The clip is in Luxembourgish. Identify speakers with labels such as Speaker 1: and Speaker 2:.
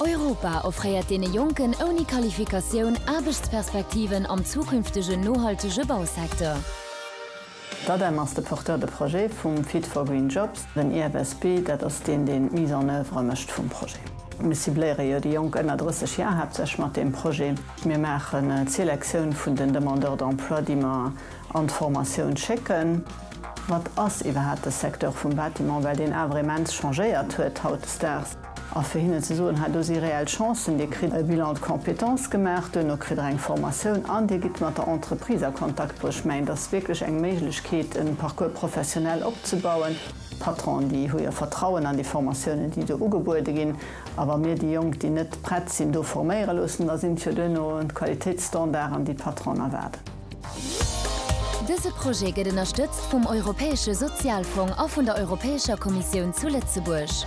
Speaker 1: Europa offréiert deene Jonken ouni Qualifikatioun Aarbechtsperspektiven am zukünftegen nohaltege Bausecteur.
Speaker 2: D'ADEM ass de Porteur de projet vum Fit for Green Jobs. Den IFSB, dat ass deen, deen d'Mise en oeuvre mécht vum Projet. Mir cibléiere jo déi Jonk ënner 30 Jar haaptsächlech mat deem Projet. Mir maachen d'Selektioun vun den Demandeurs d'emploi, déi mer an d'Formatioun schécken. Wat ass iwwerhaapt de Secteur vum Bâtiment, well deen awer immens changéiert huet hautdesdaags. A fir hinnen ze soen, hei do si reell Chancen, Dir kritt e Bilan de compétences gemaach, duerno kritt Der eng Formatioun an Dir gitt mat der Entreprise a Kontakt bruecht. Ech mengen, dat ass wierklech eng Méiglechkeet, e Parcours professionnel opzebauen. D'Patronen, déi hu jo Vertrauen an déi Formatiounen, déi do ugebuede ginn. A wa mir déi Jonk, déi net prett sinn, do forméiere loossen, da sinn et jo duerno d'Qualitéitsstandarden, déi d'Patronen erwaarden.
Speaker 1: Dëse Projet gëtt ënnerstëtzt vum Europäesche Sozialfong a vun der Europäescher Kommissioun zu Lëtzebuerg.